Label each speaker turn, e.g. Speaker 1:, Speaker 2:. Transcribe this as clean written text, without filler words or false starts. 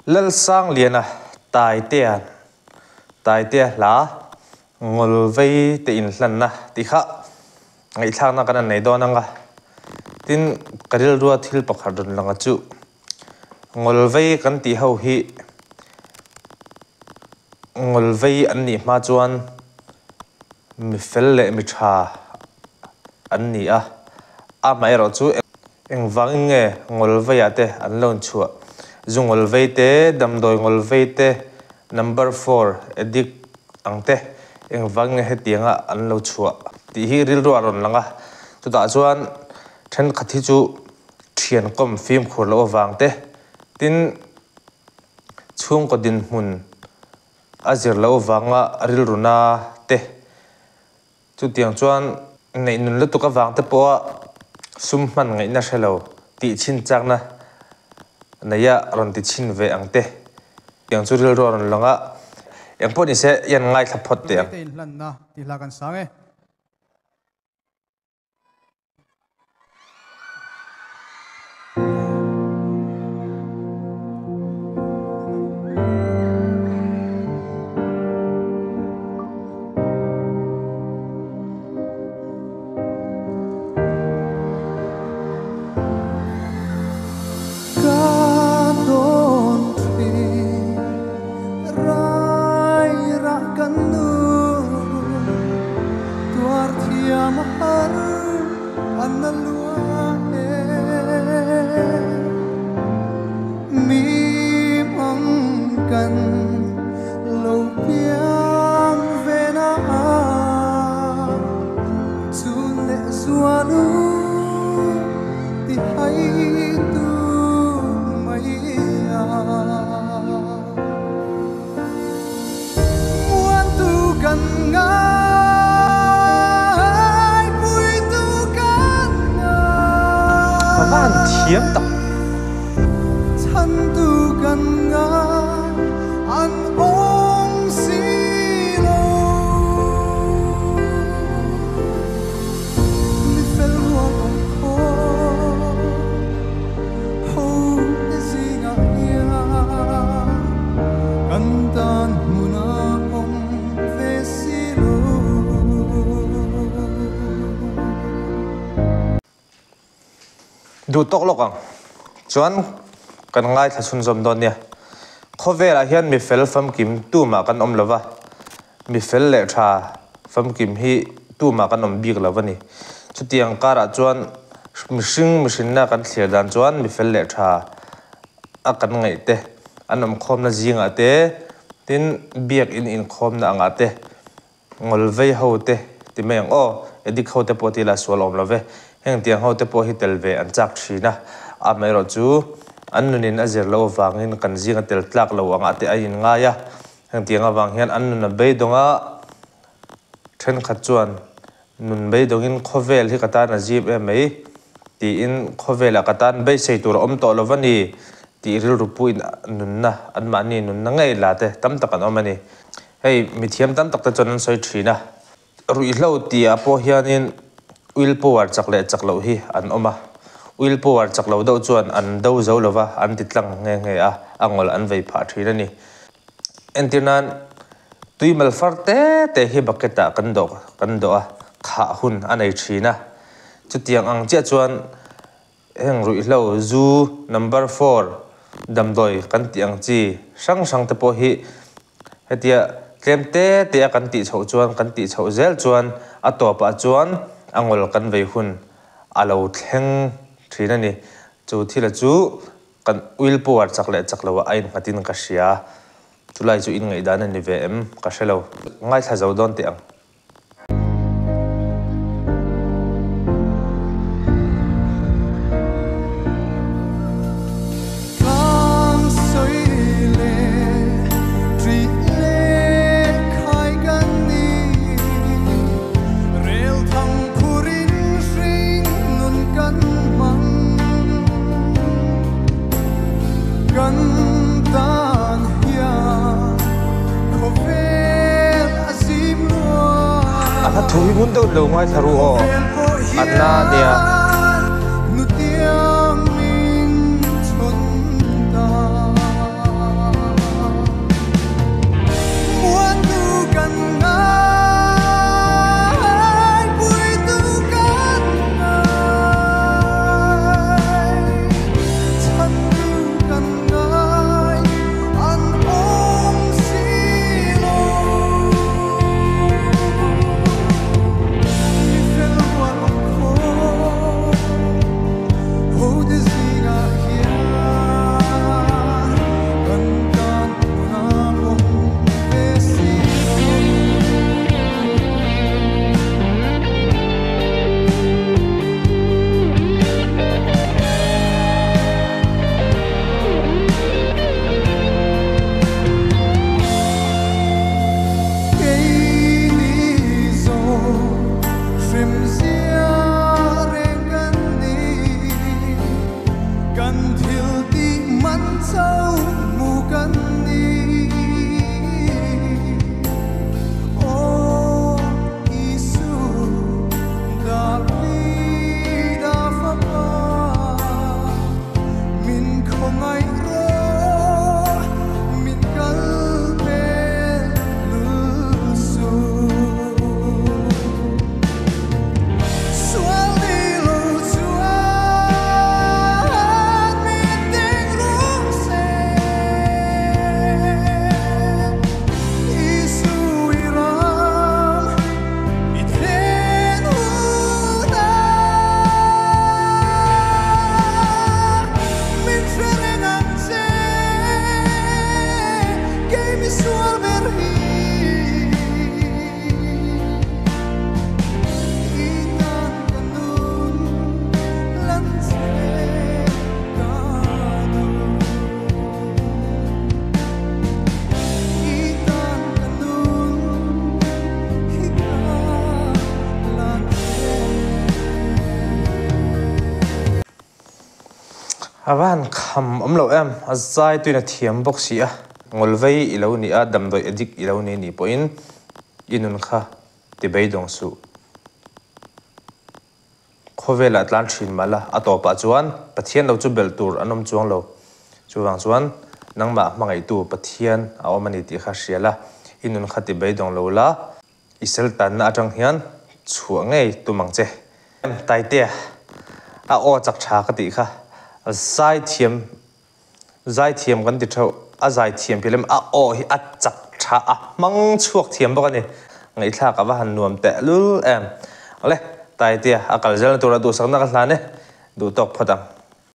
Speaker 1: Lalsangliana Taitea Taitea hla Ngawlvei te inhlanna tih kha ngaihthlakna kan han nei dawn ang a. Tin, ka rilrua thil pakhat rawn lang a chu Ngawlvei kan tih ho hi Ngawlvei an nih hma chuan mi fel leh mi tha an ni a, amaherawh chu Engvangin nge ngawlveiah te an lo inchhuah? Zu ngawlvei te, damdawi ngawlvei te, number four addict ang te engvangin nge hetianga an lo chhuah tih hi rilru a rawn lang a. Chutah chuan thenkhat hi chu thian kawm fimkhur loh avang te, tin chhungkaw dinhmun a zir loh avanga rilruna te, Chutiang chuan neih nun lutuk avang te pawha sum hman ngaihna hre lo tih chhin chakna neia rawn ti chhin ve ang te tiang chu rilru a rawn lang a, engpawh ni se i an ngaithla phawt teh ang.
Speaker 2: Te inhlanna tih hla kan sang e. Ka dawn thin rai rah kan nu tuar thiam a har an na lua e mi mang kan lo piang ve na a chun leh zual u ti hai tu mai a. Muantu kan ngai, puitu kan
Speaker 1: Ka van
Speaker 2: ngai.
Speaker 1: thiam tak.
Speaker 2: Chhantu kan ngai, an awm si lo. Mi fel rual awm khawp, ho te zingah hian kan tan hmun a awm ve si lo.
Speaker 1: Duh tawk lawk ang chuan kan ngaithla chhunzawm dawn nia. Khawvelah hian mi fel famkim tumah kan awm lova, mi fel leh tha famkim hi tumah kan awm bik lo a ni. Chutiang karah chuan mihring mihrinna kan thlir dan chuan mi fel leh tha a kan ngaih te, an awmkhawmna zingah te, tin biakin inkhawmna angah te, Ngawlvei ho te ti mai ang aw, addict ho te pawh ti la sual awm lo ve. Heng tiang ho te pawh hi tel ve an chak thin a, amaherawh chu an nunin a zir loh avangin kan zinga tel tlak lo angah te a inngai a, heng tiang avang hian an nun a beidawng a, thenkhat chuan nun beidawngin khawvel hi ka tan a zim em mai tiin khawvelah ka tan beisei tur a awm tawh lo va ni tih rilru puiin nunna anmahni nunna ngei la te tam tak an awm a ni. Hei mithiam tam tak te chuan an sawi thin a, ruihhlo tih ah pawh hianin will power chak leh chak loh hi an awm a, will power chak lo deuh chuan an do zo lo va, an ti tlang nghe nghe a, a ngawl an vei phah thin a ni. Entir nan tui mal far te te hi bucket ah kan dawh kan dawh a, khah hun a nei thin a, chutiang ang chiah chuan Heng ruihhlo, zu, number four, damdawi kan tih ang chi hrang hrang te pawh hi hetia tlem te te a kan tih chhoh chuan kan tih chhoh zel chuan a tawpah chuan a ngawl kan vei hun a lo thleng thin a ni. Chu thila chu kan will power chak leh chak loah a innghatin ka hria. Chulai chu inngaihdan a ni ve em ka hre lo. Ngaithla zo dawn teh ang. A hla thu hi ngun deuh lo ngaithla ru aw, a na nia. A va han kham awm lo em, a zai tuin a thiam bawk si a. Ngawlvei i lo ni a, damdawi addict i lo ni nih pawhin i nun kha ti beidawng suh. Khawvelah tlan thin mah la, a tawpah chuan Pathian lo chu belh tur an awm chuang lo. Chuvang chuan nangmah hmangaihtu Pathian a awm a ni tih kha hria la, i nun kha ti beidawng lo la, i sel tanna atang hian chhuah ngei tum ang che. Taitea, a aw chak tha ka tih kha, zaithiam Zaithiam kan ti theuh. A zaithiam piah lem a aw hi a chak tha a hmang chhuak thiam bawk a ni. Ngaihthlak a va han nuam teh lul em. Awle, Taitea a kal zelna tura duhsakna ka hlan e. Duh tawk phawt ang.